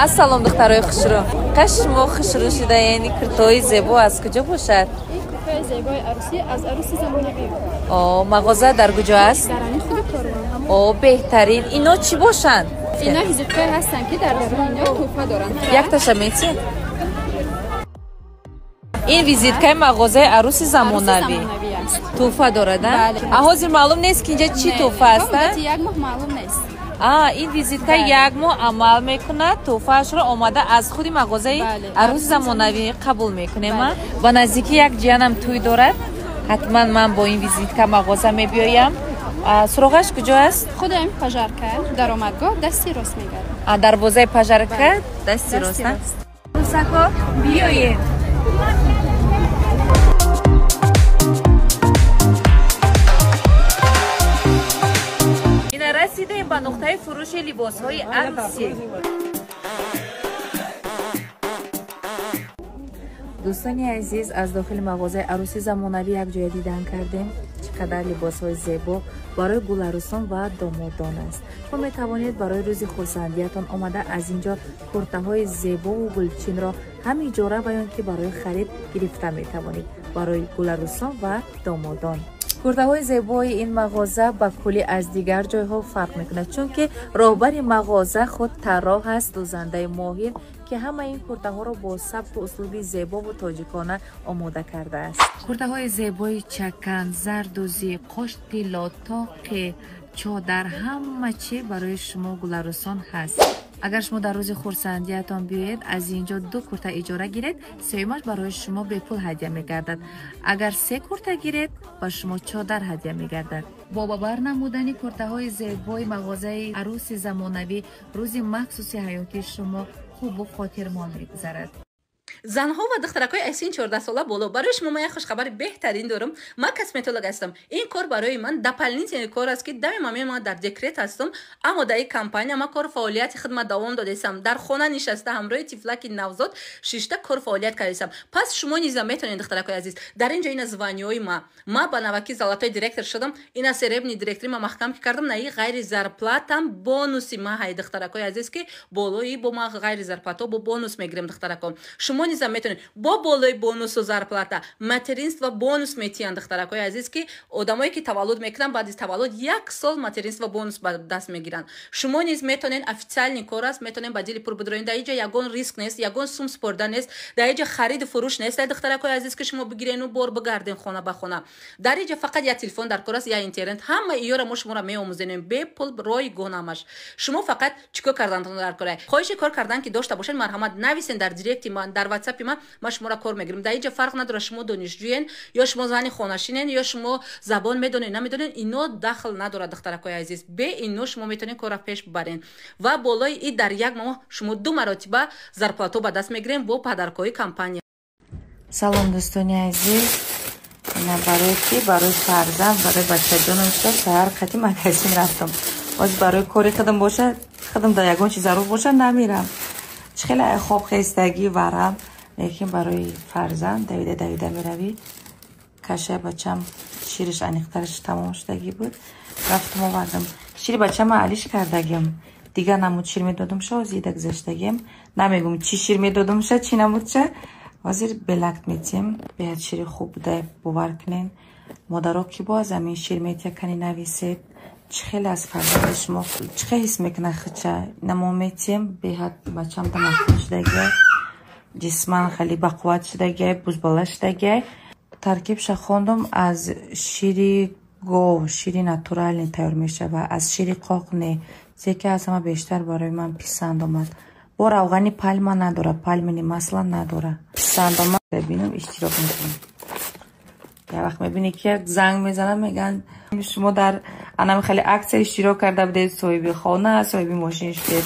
Ассалом, духтарои хушрӯ. Қаш шумо хушрӯ шуда, яъне куртои зебо аз куҷо бошад? Ин куртои зебои арӯсӣ аз Арӯси замонавӣ. О, мағоза дар куҷо аст? Дар ҳамин худи корвон. О, беҳтарин. Ино чӣ бошанд? Ино визиткае ҳастанд, ки дар даруни ино тӯҳфа доранд. Якташа метиҳед? Ин визиткаи мағозаи Арӯси замонавӣ. Тӯҳфа дорад, а? А ҳозир маълум нест, ки инҷа чӣ тӯҳфа аст, а? Як моҳ маълум нест. А, ин визитка як моҳ амал мекунад, тӯҳфаашро омада аз худи мағозаи Арӯси замонавӣ қабул мекунем. А ба наздикӣ як ҷиянам тӯй дорад, ҳатман ман бо ин визитка мағоза мебиёям. Суроғаш куҷо аст? Худи ҳамин Пожарка, даромадгоҳ дасти рост мегардад. А, дарвозаи Пожарка дасти рост. Русако, биёед. Расидаем ба нуқтаи фурӯши либосҳои арӯсӣ. Дӯстони азиз, аз дохили мағозаи Арӯси замонавӣ якҷоя дидан кардем, чӣ қадар либосҳои зебо барои гуларӯсон ва домодон аст. Шумо метавонед барои рӯзи хурсандиятон омада аз ин ҷо куртаҳои зебову гулчинро ҳам иҷора ва ё ки барои харид гирифта метавонед барои гуларӯсон ва домодон. Куртаҳои зебои ин мағоза ба куллӣ аз дигар ҷойҳо фарқ мекунад, чунки роҳбари мағоза худ тарроҳ аст, дӯзандаи моҳир, ки ҳамаи ин куртаҳоро бо сабку услуби зебову тоҷикона омода кардааст. Куртаҳои зебои чакан, зардӯзӣ, қоштило, тоқи, чодар, ҳама чи барои шумо гуларӯсон ҳаст. Агар шумо дар рӯзи хурсандиятон биёед, аз ин ҷо ду курта иҷора гиред, сеюмаш барои шумо бепул ҳадя мегардад. Агар се курта гиред, ба шумо чодар ҳадя мегардад. Бо бабар намудани куртаҳои зебои мағозаи Арӯси замонавӣ, рӯзи махсуси ҳаётии шумо хубу хотирмон мегузарад. Занҳо ва духтаракҳои аз синни 14 сола боло, барои шумо ман як хушхабари беҳтарин дорам. Ман косметолог ҳастам. Ин кор барои ман дополнительный кор аст, ки дами мамин ман дар декрет ҳастам, аммо дар ин компания ман кор фаъолияти хидмат давом додастам. Дар хона нишаста ҳамроҳи тифлаки навзод шишта кор фаъолият кардастам. Пас шумо низа метавонед, духтаракҳои азиз. Дар ин ҷо ина званиҳои ма. Ма ба наваки золотой директор шудам, ина серебряный директори ма маҳкам ки кардам, на и ғайри зарплатам бонуси ма ҳай, духтаракҳои азиз, ки болои бо ма ғайри зарплато бо бонус мегирем, духтарако. Шумо низа метавонед бо болои бонусу зарплата материнство бонус метиҳанд, духтаракҳои азиз, ки одамое ки таваллуд мекунанд, баъди таваллуд як сол материнство бонус ба даст мегиранд. Шумо низ метавонед, официальный кор аст, метавонед ба дили пур бидроед. Дар инҷа ягон риск нест, ягон сум спорда нест, дар инҷа хариду фурӯш нест, духтаракҳои азиз, ки шумо бигирену бор бигарден хона ба хона. Дар инҷа фақат як телефон дар кор аст, я интернет. Ҳама иёра мо шуморо меомӯзенем бепул, ройгон ҳамаш. Шумо фақат чӣ кор кардантон дар кор? Хоҳиши кор кардан ки дошта бошед, марҳамат, нависен дар директи ман, дар ватсапи ман, ман шуморо кор мегирам. Дар инҷа фарқ надорад, шумо донишҷӯен ё шумо зани хонашинен ё шумо забон медонед намедонед, ино дахл надорад, духтаракҳои азиз. Бе ино шумо метавонед корро пеш бибаред ва болои и дар як моҳ шумо ду маротиба зарплато ба даст мегирем бо подаркҳои компания. Салом, дӯстони азиз. Ина барои ки барои фарзанд, барои бачаҷонам шуда саҳар қати магазин рафтам. Боз барои кори худам бошад, худам дар ягон чиз зарур бошад, намерам. Чӣ хеле хоб хестагӣ варам, лекин барои фарзанд давида давида меравӣ. Кашаи бачам шириш аниқтараш тамом шудагӣ буд, рафтам овардам. Шири бачама алиш кардагим, дигар намуд шир медодумша, ҳозир ида гузаштагим. Намегум чӣ шир медодумша, чӣ намудша. Ҳозир белакт метиҳем, беҳад шири хуб буда, бовар кунед. Модаро ки боз ҳамин шир метия, кани нависед, чӣ хеле аз фарзанди шумо чӣ хел ҳис мекунад хича. Намо метиҳем, беҳад бачам тамаккун шудагиай, ҷисман хеле бақувват шудагиай, бузбала шудагиай. Таркибша хондум, аз шири гов, шири натуральный тайёр мешавад, аз шири қоқ не. Се ки аз ҳама бештар барои ман писанд омад. Бо равғани пальма надора, пальмини масла надора. Писанд омад, бинам иштирок мекунам. Як вақт мебинӣ ки як занг мезанам, мегӯянд шумо дар анами хеле аксия иштирок карда будед, соҳиби хона, соҳиби мошин шудед.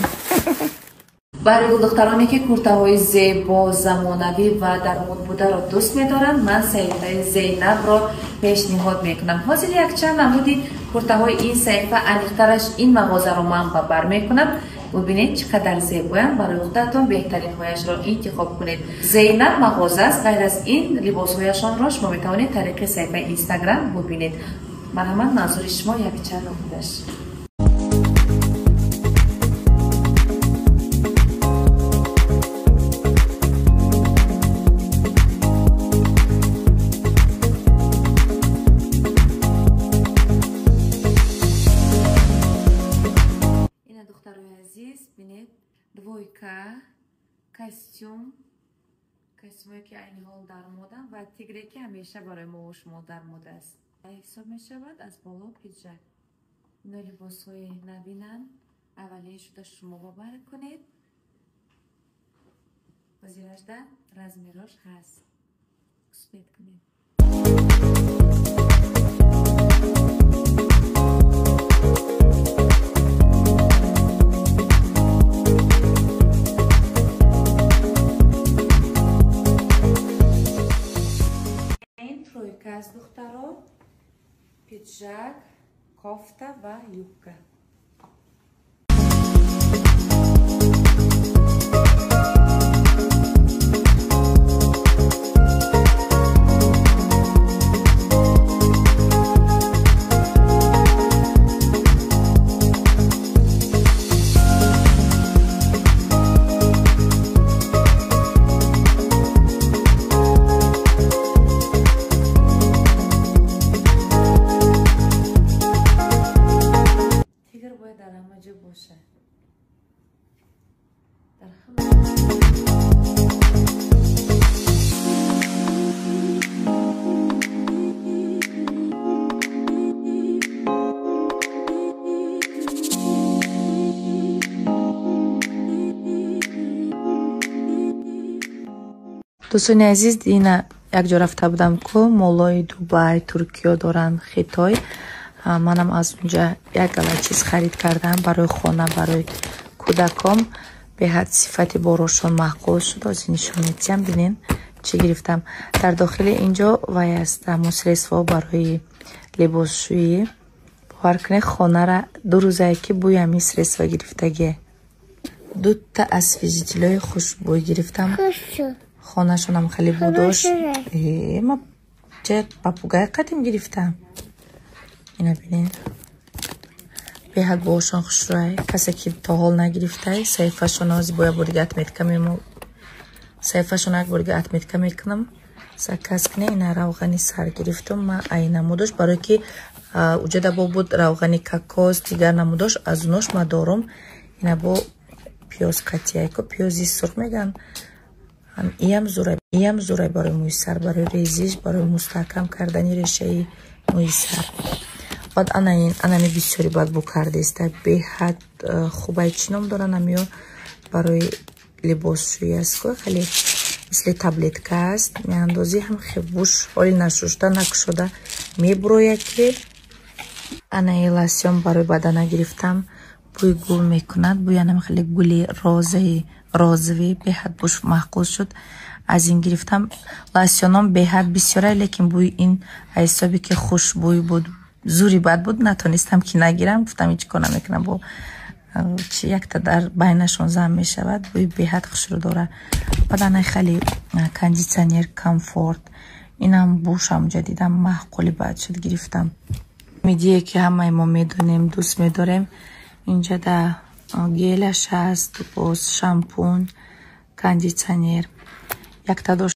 Барои гулдухтароне ки куртаҳои зебо, замонавӣ ва дар мод бударо дӯст медоранд, ман саҳифаи Зейнабро пешниҳод мекунам. Ҳозир якчанд намуди куртаҳои ин саҳифа, аниқтараш ин мағозаро ман ба бар мекунам. Бубинед чӣ қадар зебоянд, барои худатон беҳтаринҳояшро интихоб кунед. Зейнаб мағоза аст, ғайр аз ин либосҳояшонро шумо метавонед тариқи саҳифаи Инстаграм бубинед. Марҳамат, манзури шумо якчанд намудаш. Азиз, бинед, двойка костюм, костюмое ки айни ҳол дар модам ва тигре ки ҳамеша барои мо шумо дар мода аст. Ҳисоб мешавад аз боло пиджак. Ино либосҳои навинанд, аввалин шуда шумо бовар кунед. Ҳозиражда размерош ҳаст. Успеть кунед. Ин тройка аз духтаро, пиджак, кофта ва юбка. Дӯстони азиз, дина якҷо рафта будам ку молои Дубай, Туркиё доранд, Хитой. Манам аз унҷа як гала чиз харид кардам барои хона, барои кӯдаком. Беҳад сифати борошон маъқул шуд. Ҳозир нишон медиҳам, бинен чӣ гирифтам. Дар дохили инҷо вай аст ҳамон средство барои либосшӯӣ. Бовар кунед, хонара 2 рӯзае ки бӯи ҳамин средство гирифтагие. Дута освежителҳои хушбӯй гирифтам. Хонашонам хеле будош. Ма че папугай қадим гирифтам. Ина бинед. Беҳад бошон хушрӯй. Касе ки то ҳол нагирифтай, саҳифашон ҳозир бо як бор дига отметка мемо. Саҳифашон як бор дига отметка мекунам. Заказ кунед. Ина равғани сар гирифтам. Ма ай намудош, барои ки уҷада бо буд равғани кокос, дигар намудош, аз унош ма дорум. Ина бо пиёз қатияйко, пиёзи сурх меган. Иям зурай барои мӯи сар, барои резиш, барои мустаҳкам кардани решаи мӯи сар. Баъд анами бисёри баъд бу кардеста, беҳад хубай чӣ ном доранд амиё, барои либосшӯӣ аст ку, хеле мисли таблетка аст, меандозӣ ҳам хебуш ҳоли нашушта накушода мебурояд ки. Анаи лосьон барои бадана гирифтам, бӯи гул мекунад, бӯи анам хеле гули розаи розовый, беҳад буш маъқул шуд. Аз ин гирифтам. Лосьоном беҳад бисёра, лекин бӯи ин аз ҳисоби ки хушбӯй буд, зури бад буд, натонистам ки нагирам. Гуфтам ҳеҷ кор намекунам, бо чи якта дар байнашон зам мешавад. Бӯи беҳад хушрӯ дорад. Баъд анай хеле кондитсионер комфорт, инам бушам ҷа дидам маъқули бад шуд, гирифтам. Мидие ки ҳамаи мо медонем, дӯст медорем. Инҷа да гелаш ҳаст, боз шампун, кондитсионер. Якта доштам.